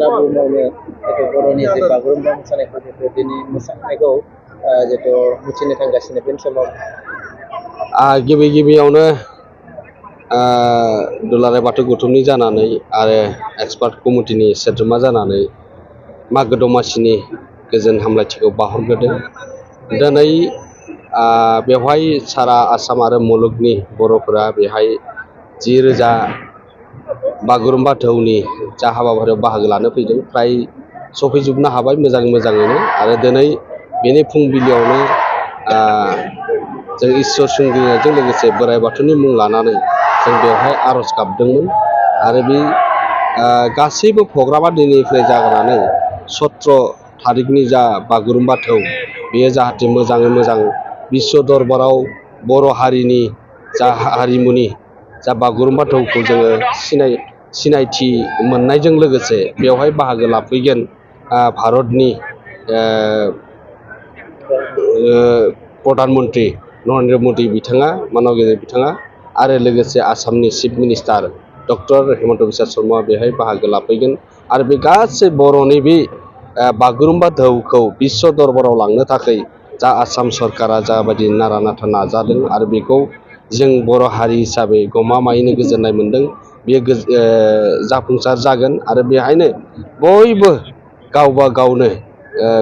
सारा बुहुमावनो जितु बर'नि जे बागुरुम्बा मोसानायखौ जितु दिनै मोसानायखौ जितु मिथिनो थांगासिनो बे समाव गिबि गिबियावनो दुलाराय बाथौ गौथुमनि जानानै आरो एक्सपार्ट कमिटिनि सोद्रोमा जानानै मागो दमासिनि गोजोन हामलायथिखौ बावहरग्रोदों। दिनै बेवहाय सारा आसाम आरो मुलुगनि बर'फोरा बेहाय 10,000 बागुरुम्बा दोहौनि जा हाबाफारियाव बाहागो लानो फैदों फ्राय सफैजोबनो हाबाय मोजाङैनो आरो दिनै बेनि फुंबिलियावनो जों इसोर सिबिनायजों लोगोसे बोराइ बाथौनि मुं लानानै जों बेवहाय आर'ज गाबदोंमोन आरो बे गासैबो प्रग्रामा दिनैनिफ्राय जागायनानै 17 थारिखनि जा बागुरुम्बा दोहौ बेयो जाहाथे मोजाङै मोजां बिश्व दरबाराव बर' हारिनि जा हारिमुनि जा बागुरुम्बा दोहौखौ जोङो सिनायथि मोननायजों लोगोसे बेवहाय बाहागो लाफैगोन भारतनि प्रधान मन्त्रि नरेन्द्र मदि बिथाङा माननीय गेदेर बिथाङा आरो लोगोसे आसामनि chief minister doctor Himanta Biswa Sharma बेहाय बाहागो लाफैगोन आरो बे गासै बर'नि बे बागुरुम्बा दोहौखौ बिश्व दरबाराव लांनो थाखाय जा आसाम सरकारा जाबायदि नारा नाथा नाजादों आरो बेखौ जों बर' हारि हिसाबै गमामायैनो गोजोननाय मोनदों। बेयो जाफुंसार जागोन आरो बेहायनो बयबो गावबा गावनो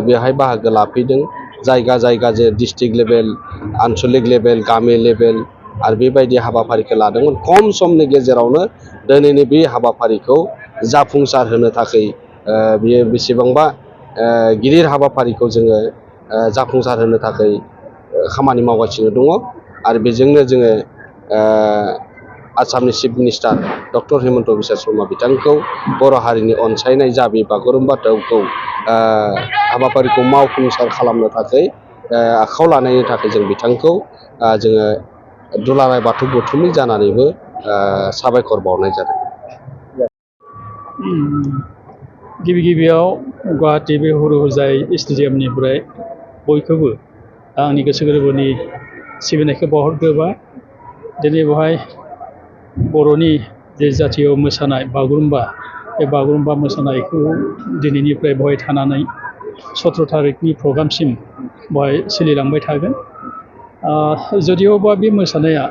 बेहाय बाहागो लाफैदों। जायगा जे डिस्ट्रिक्ट लेभेल आनसलिक लेभेल गामि लेभेल आरो बेबायदि हाबाफारिखौ लादोंमोन। खम समनि गेजेरावनो दिनैनि बे हाबाफारिखौ जाफुंसार होनो थाखाय बियो बेसेबांबा गिदिर हाबाफारिखौ जोङो जाफुंसार होनो थाखाय खामानि मावगासिनो दङ आरो बेजोंनो जोङो आसामनि chief minister doctor Himanta Biswa Sharma बिथांखौ बर' हारिनि अनसायनाय जा बे बागुरुम्बा दोहौखौ हाबाफारिखौ मावफुंसार खालामनो थाखाय आखायाव लानायनि थाखाय जों बिथांखौ जोङो दुलाराय बाथौ गौथुमनि जानानैबो साबायखर बावनाय जादों। गिबियाव गुवाहाटी बे हुरुहोजाय स्टेडियामनिफ्राय बयखौबो आंनि गोसो गोरबोनि सिबिनायखौ बावहरग्रोबाय। दिनै बेवहाय बर'नि जे जातीय मोसानाय बागुरुम्बा बे बागुरुम्बा मोसानायखौ दिनैनिफ्राय बेवहाय थानानै 17 थारिखनि प्रग्रामसिम बेवहाय सोलिलांबाय थागोन। जुदिअबा बे मोसानाया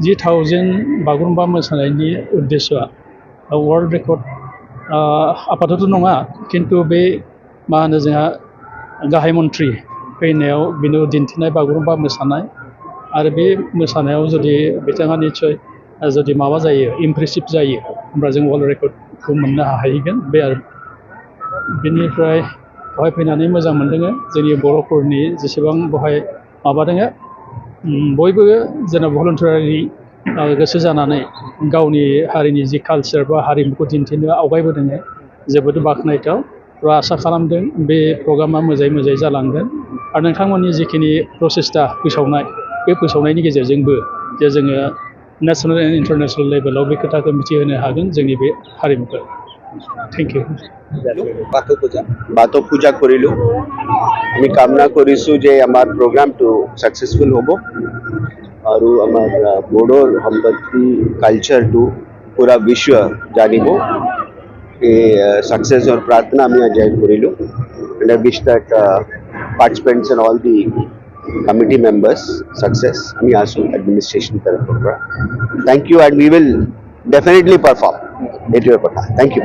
10,000 बागुरुम्बा मोसानायनि उद्देश्यआ वर्ल्ड रेकर्ड आपातत नङा, खिन्थु बे मा होनो जोंहा गाहाय मन्थ्रि फैनायाव बेनो दिन्थिनाय बागुरुम्बा मोसानाय आरो बे मोसानायाव जुदि बिथाङा निस्सय जुदि माबा जायो इमप्रेसिभ जायो होमब्ला जों वर्ल्ड रेकर्डखौ मोननो हाहैगोन। बे आरो बेनिफ्राय बेवहाय फैनानै मोजां मोनदों। जोंनि बर'फोरनि जेसेबां बेवहाय माबा दङ बयबो जेनेबा भलन्टारि गोसो जानानै गावनि हारिनि जि कालचार बा हारिमुखौ दिन्थिनो आवगायबोदों जोबोद बाख्नायथाव। आसा खालामदों बे प्रग्रामा मोजाङै जालांगोन आरो नोंथांमोननि जिखिनि प्रसेस्टा फोसावनाय बे फोसावनायनि गेजेरजोंबो जे जोङो नेसनेल एन्ड इन्टारनेसनेल लेभेलाव बे खोथाखौ मिथिहोनो हागोन जोंनि बे हारिमुखौ। Thank you. बाथौ पूजा करिलो আমি কামনা কৰিছো যে আমাৰ প্ৰগ্ৰামটো সাকসেসফুল হ'ব আৰু আমাৰ বড়োৰ সম্পত্তি কালচাৰটো পুৰা বিশ্ব জানিব। এই সাকসেসৰ প্ৰাৰ্থনা আমি আজয় কৰিলো and I wish that participants and all the committee members success. আমি আছো administration তরফৰ পৰা। Thank you and we will definitely perform. Thank you.